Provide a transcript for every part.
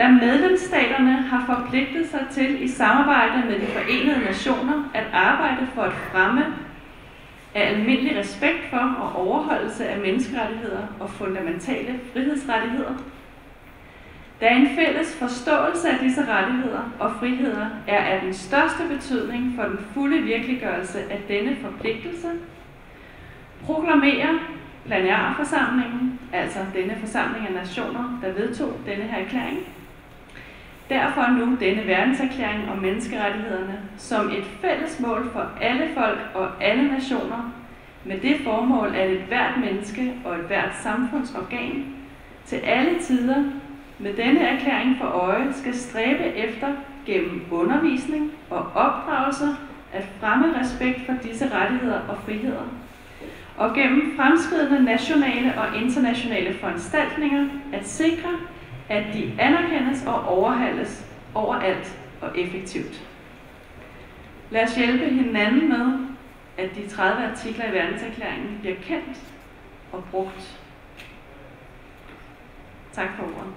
Da medlemsstaterne har forpligtet sig til i samarbejde med de Forenede Nationer at arbejde for at fremme af almindelig respekt for og overholdelse af menneskerettigheder og fundamentale frihedsrettigheder. Da en fælles forståelse af disse rettigheder og friheder er af den største betydning for den fulde virkeliggørelse af denne forpligtelse, proklamerer plenarforsamlingen, altså denne forsamling af nationer, der vedtog denne her erklæring, derfor nu denne verdenserklæring om menneskerettighederne som et fælles mål for alle folk og alle nationer, med det formål, at ethvert menneske og ethvert samfundsorgan til alle tider med denne erklæring for øje skal stræbe efter gennem undervisning og opdragelse at fremme respekt for disse rettigheder og friheder, og gennem fremskridende nationale og internationale foranstaltninger at sikre, at de anerkendes og overholdes overalt og effektivt. Lad os hjælpe hinanden med, at de 30 artikler i verdenserklæringen bliver kendt og brugt. Tak for ordet.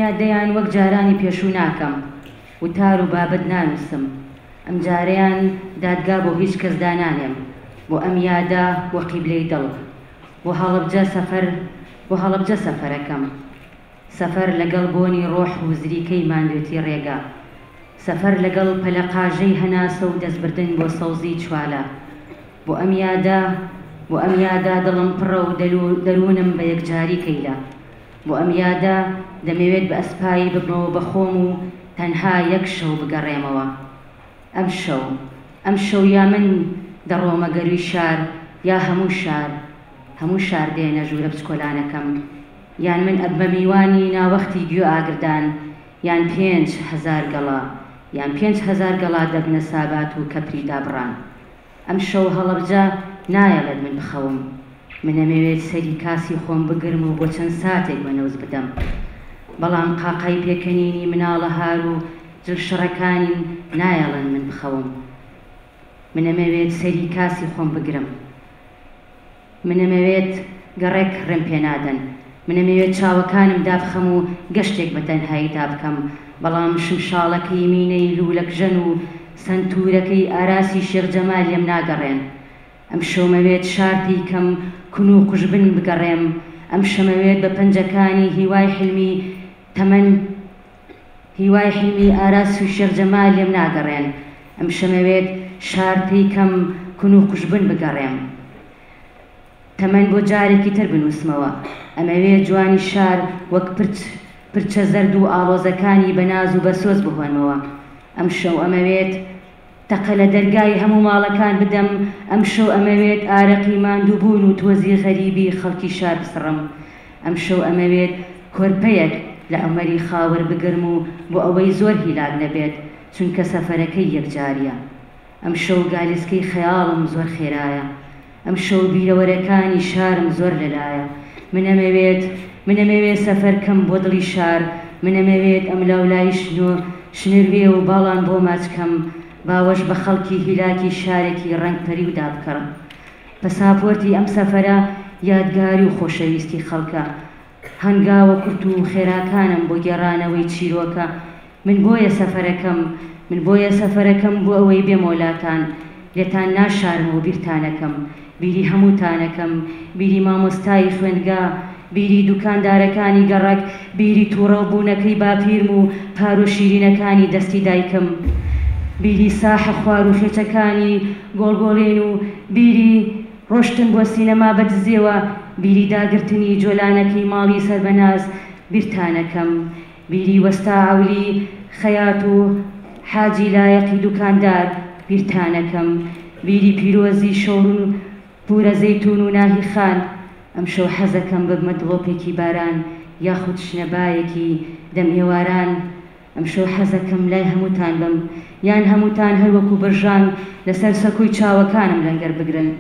یادەیان وەک جارانی پێشوو ناکەم، وتار و بابەت نانووسم. ئەمجارەیان دادگا بۆ هیچ کەس دانانێم، بۆ ئەم یادە و قیبلەی دڵ. بۆ هەڵەبجە سەفەر بۆ هەڵەبجە سەفەرەکەم. سەفەر لەگەڵ بۆنی ڕۆح و زریکەی ماندوێتی ڕێگا. سەفەر لەگەڵ پەلەقاژەی هەناسە و دەستبردن بۆ سەوزی چوالە. بۆ ئەم یادە بۆ ئەم یادە دڵم پڕە و دەروونم بە یەکجاری کەیلە. بۆ ئەم یادە دەمەوێت بە ئەسپایی ببمەوە بە خۆم و تەنها یەک شەو بگەڕێمەوە. ئەمشەو. ئەمشەو یا من دەڕۆمە گەرووی شار یا هەموو شار. هەموو شار دێنە ژوورە بچکۆلانەکەم. یان من ئەبمە میوانی ناوەختی گوێ ئاگردان یان 5000 گەڵا. یان 5000 گەڵا دەبنە سابات و کەپری دابڕان. ئەمشەو هەڵەبجە نایەڵێت من بخەوم. من ئەمەوێت سەری کاسی خۆم بگرم و بۆ چەند ساتێک بە نەوز بدەم. بەڵام قاقای پێکەنینی مناڵە هار و جلشڕەکانی نایەڵن من بخەوم. من ئەمەوێت سەری کاسی خۆم بگرم. من ئەمەوێت گەڕێک ڕێم پێنادەن. من ئەمەوێت چاوەکانم دابخەم و گەشتێک بە تەنهاییدا بکەم. بەڵام شمشاڵەکەی مینەی لوولەکژەن و سەنتوورەکەی ئاراسی شێخ جەمال لێم ناگەڕێن. ئەمشەومەوێت شار تێیکەم کون و قوژبن بگەڕێم. ئەمشەمەوێت بە پەنجەکانی هیوای حیلمی تەمەن هیوای حیلمی ئاراس و شێخ جەمال لێم ناگەڕێن. ئەمشەمەوێت شار تێیکەم کون و قوژبن بگەڕێم. تەمەن بۆ جارێکی تر بنووسمەوە. ئەمەوێت جوانی شار وەک پرچ پرچە زەرد و ئاڵۆزەکانی بە ناز و بە سۆز بهۆنمەوە. ئەمشەو ئەمەوێت تەقە لە دەرگای هەموو ماڵەکان بدەم. ئەمشەو ئەمەوێت ئارەقی ماندووبوون و تۆزی غەریبی خەڵکی شار بسڕم. ئەمشەو ئەمەوێت کۆرپەیەک لە عومەری خاوەر بگرم و بۆ ئەوەی زۆر هیلاک نەبێت، چونکە سەفەرەکەی یەکجارییە. ئەمشەو گالیسکەی خەیاڵم زۆر خێرایە. ئەمشەو بیرەوەرەکانی شارم زۆر لەلایە. من ئەمەوێت من ئەمەوێت سەفەر کەم بۆ دڵی شار. من ئەمەوێت ئەملاولای شنۆ شنروێ و باڵان بۆ ماچ کەم. باوەش بە خەڵکی هیلاکی شارێکی ڕەنگ پەریودا بکەم. پەساپۆرتی ئەم سەفەرە یادگاری و خۆشەویستی خەڵکە. هەنگاوە کورت و خێراکانم بۆ گێڕانەوەی چیرۆکە. من بۆیە سەفەرەکەم من بۆیە سەفەرەکەم بۆ ئەوەی بێمەوە لاتان. لێتان ناشارم و بیرتانەکەم. بیری هەمووتانەکەم. بیری مامۆستای خوێندگا، بیری دوکاندارەکانی گەڕەک، بیری تووڕەبوونەکەی باپیرم و پارۆ شیرینەکانی دەستی دایکم. بیری ساحە خوار و خێچەکانی گۆڵگۆڵێن و بیری ڕۆشتن بۆ سینەما بە دزێوە، بیری داگرتنی جۆلانەکەی ماڵی سەربەناز بیرتانەکەم. بیری وەستا عەولی خەیات و حاجی لایەقی دوکاندار بیرتانەکەم. بیری پیرۆزی شەورون و پورە زەیتون و ناهی خان. ئەمشەو حەزەکەم ببمە دڵۆپێکی باران یاخود شنەبایەکی دەم ئێواران. ئەمشەو حەزەکەم لای هەمووتان بم یان هەمووتان هەر وەکو برژانگ لەسەر سەکۆی چاوەکانم لەنگەر بگرن.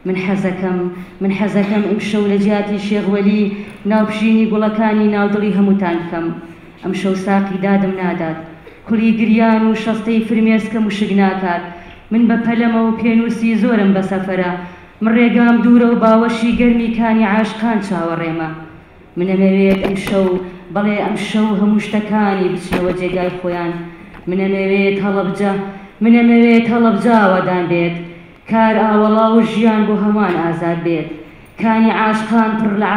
من حەزەکەم من حەزەکەم ئیمشەو لە جیاتی شێخ وەلی ناوبژینی گوڵەکانی ناو دڵی هەمووتان بکەم. ئەمشەو ساقی دادم نادات. کوڵی گریان و شەستەی فرمێسکە مشک ناکات. من بە پەلەمە و پێنووسی زۆرم بە سەفەرە. من ڕێگام دوورە و باوەشی گەرمی کانی عاشقان چاوەڕێمە. من ئەمەوێت ئەمشەو، بەڵێ ئەمشەو هەموو شتەکانی بچنەوە جێگای خۆیان. من ئەمەوێت هەڵەبجە، من ئەمەوێت هەڵەبجە ئاوادان بێت. کار ئاوەڵا و ژیان بۆ هەمووان ئازاد بێت. کانی عاشقان پڕ لە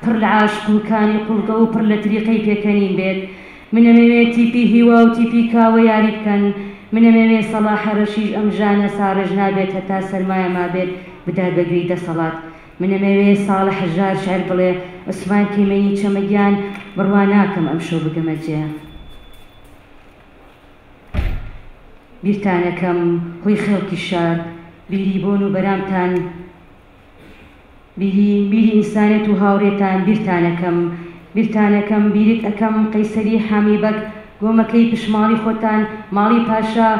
پڕ لە عاشق و کانی قوڵگە و پڕ لە تریقەی پێکەنین بێت. من ئەمەوێت تیپی هیوا و تیپی کاوە یاری بکەن. من ئەمەوێت سەڵاحە ڕەشیش ئەم ژانە ساڕێژ نابێت هەتا سەرمایە مابێت بدات بە گوێی دەسەڵات. من ئەمەوێ ساڵح هەژار شعر بڵێ عوسمان کەیمەنی چەمە گیان بڕوا ناکەم ئەمشەو بگەمە جێ. بیرتانەکەم هۆی خەڵکی شار بیری بۆن و بەرامتان بیری بیری ئینسانێت و هاوڕێتان بیرتانەکەم بیرتانەکەم بیرت ئەکەم قەیسەری حامی بەگ گۆمەکەی پشماڵی خۆتان ماڵی پاشا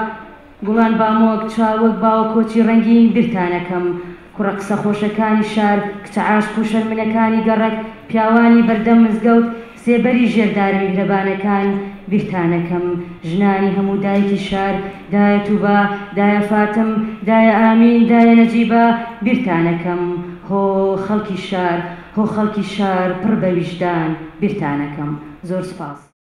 گوڵان بامۆک چاوگ باوە کۆچی ڕەنگین بیرتانەکەم کوڕە قسە خۆشەکانی شار کچە عاشق و شەرمنەکانی گەڕەک پیاوانی بەردەم مزگەوت سێبەری ژێر دارە میهرەبانەکان بیرتانەکەم ژنانی هەموو دایکی شار دایە توبا دایە فاتم دایە ئامین دایە نەجیبە بیرتانەکەم هۆ خەڵکی شار هۆ خەڵکی شار پڕ بە ویژدان بیرتانەکەم زۆر سوپاس.